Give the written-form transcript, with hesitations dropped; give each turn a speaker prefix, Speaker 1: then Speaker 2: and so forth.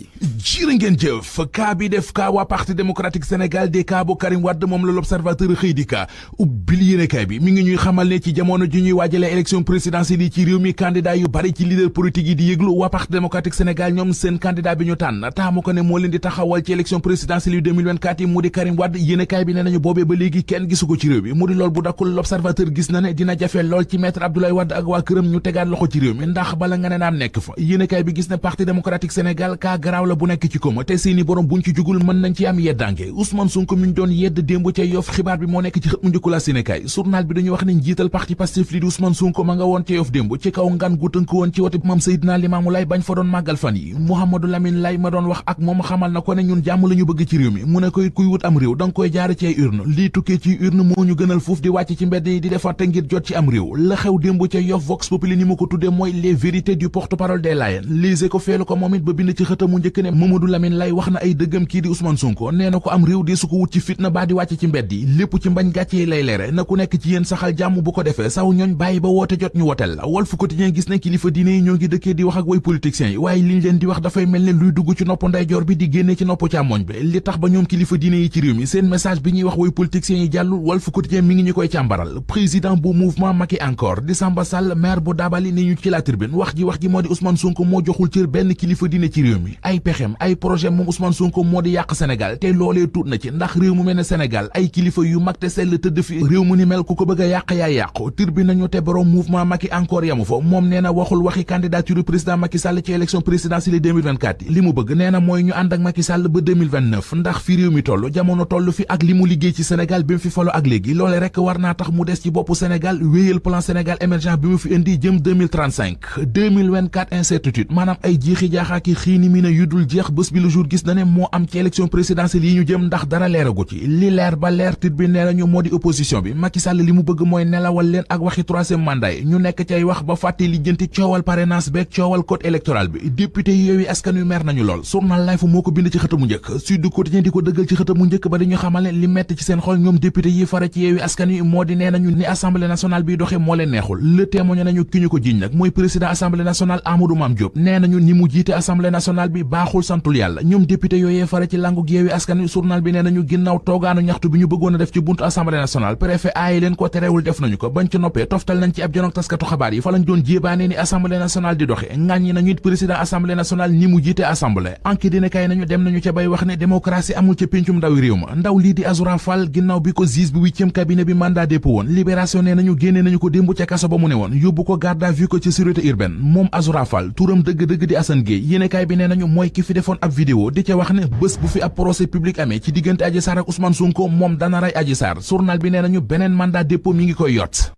Speaker 1: jërë ngeen jëf kaa bi def kaa waa parti démocratique Sénégal de kaa bu Karim Wade moom la l'observateur xëy di ka ubbil yéenekaay bi mi ngi ñuy xamal ne ci jamono ji ñuy waajalee élection présidentielle yi ci réew mi candidat yu bari ci leader politique yi di yëglu waa parti démocratique Sénégal ñoom seen candidat bi ñu tànn taamu ko ne moo leen di taxawal ci élection présidentielle yu 2024 yi mu di Karim Wade yéenekaay bi ne nañu boobee ba léegi kenn gisu ko ci réew mi mu di lool bu dakkul l'observateur gis na ne dina jafe lool ci maître Abdoulaye Wade ak waa këram ñu tegaat loxo ci réew mi ndax bala nga ne naam nekk fa yéenekaay bi gis ne parti démocratique Sénégal kaa garaaw la bu nekk ci koma te seeni borom buñ ci jugul mën nañ ci am yeddange Ousmane Sonko mi ñu doon yedd démb ca Yoff xibaar bi moo nekk ci xët mu njëkku la Sénégal journal bi dañuy wax ne njiital parti Pastef li di Ousmane Sonko ma nga woon ca Yoff démb ci kaw ngan gu tënk woon ci wote Mame Seydina Limamou Laye bañ fa doon màggal fan yi Mouhamadou Lamine Laye ma doon wax ak moom xamal na ko ne ñun jàmm la ñu bëgg ci réew mi mu ne ko it kuy wut am réew danga koy jaare ci ay urne lii tukkee ci urne moo ñu gënal fuuf di wàcc ci mbedd yi di defarte ngir jot ci am réew la xew démb ca Yoff Vox Populi ni mu ko tudde mooy les vérités du porte-parole des Layènes lise ko feelu ko moom it ba bind ci xëtam mu njëkk ne Mamadou Lamine Laye wax na ay dëggam kii di Ousmane Sonko nee na ko am réew di su ko wut ci fitna baa di wàcc ci mbedd yi lépp ci mbañ gàcce yi lay leere na ku nekk ci yéen saxal jàmm bu ko defee saw ñooñ bàyyi ba woote jot ñu wotel la Walf Quotidien gis ne kilifa diine yi ñoo ngi dëkkee di wax ak way politiciens yi waaye liñ leen di wax dafay mel ne luy dugg ci nopp ndeyjoor bi di génne ci nopp càmmoñ bi li tax ba ñoom kilifa diine yi ci réew mi seen message bi ñuy wax way politiciens yi jàllul Walf Quotidien mi ngi ñu koy càmbaral président bu mouvement Macky encore di Samba Sall maire bu Dabali ni ñu ci la Tribune wax ji moo di Ousmane Sonko moo joxul cër benn kilifa diine ci réew mi ay pexem ay projet moom Ousmane Sonko moo di yàq Sénégal te loolee tuut na ci ndax réew mu mel ne Sénégal ay kilifa yu mag te sell tëdd fi réew mu ni mel ku ko bëgg a yàq yaa yàqu Tribune nañu te borom mouvement Macky encore yamu fa moom nee na waxul waxi candidature président Macky Sall ci élection présidentielle 2024 yi li mu bëgg nee na mooy ñu ànd ak Macky Sall ba 2029 ndax fi réew mi toll jamono toll fi ak li mu liggéey ci Sénégal bi mu fi falo ak léegi loole rek war naa tax mu des ci boppu Sénégal wéyal plan Sénégal émergent bi mu fi indi jëm 2024 incertitude maanaam ay jeexi jaaxaaki xiini mi ne yu dul jeex bés bi le jour gis na ne moo am ci élection présidentielle yi ñu jëm ndax dara leeragu ci li leer ba leer tit bi nee nañu moo di opposition bi Macky Sall li mu bëgg mooy nelawal leen ak waxi troisième mandat yi ñu nekk cay wax ba fàtte li jënti coowal parrainage beeg coowal code électoral bi député yi Yewwi Askan Wi mer nañu lool journal Life moo ko bind ci xëtamu njëkk Sud Quotidien di ko dëggal ci xëtamu njëkk ba dañu xamal ne li metti ci seen xol ñoom député yi fare ci Yewwi Askan Wi moo di nee nañu ni assemblée nationale bi doxe moo leen neexul le témoin nañu ki ñu ko jiiñ nag mooy président assemblée nationale Amadou Mame Diop nee nañu ni mu jiite assemblée nationale bi baaxul santul yàlla ñoom député yooyee fare ci langu Yewwi Askan Wi journal bi nee nañu ginnaaw toogaanu ñaxtu bi ñu bëggoon a def ci buntu assemblée nationale préfet aayi leen ko terewul def nañu ko bañ ci noppee toftal nañ ci ab jonoog taskatu xabaar yi fa lañ doon jéebaane ni assemblée nationale di doxe ŋàññi nañu it président assemblée nationale ni mu jiite assemblée enquête dina kay nañu dem nañu ca bay wax ne démocratie amul ca péncum ndawi réew ma ndaw lii di Azoura Fall ginnaaw bi ko juge bi 8e cabinet bi mandat dépôt woon libération nee nañu génne nañu ko démb ca kaso ba mu ne woon yóbbu ko garde à vue ko ci sûreté urbaine moom Azoura Fall turam dëgg-dëgg di Assane Gueye yéenekaay bi nee nañu mooy ki fi defoon ab vidéo di ca wax ne bés bu fi ab procès public amee ci diggante Adji Sarr ak Ousmane Sonko moom dana rey Adji Sarr journal bi nee nañu beneen mandat dépôt mi ngi koy yott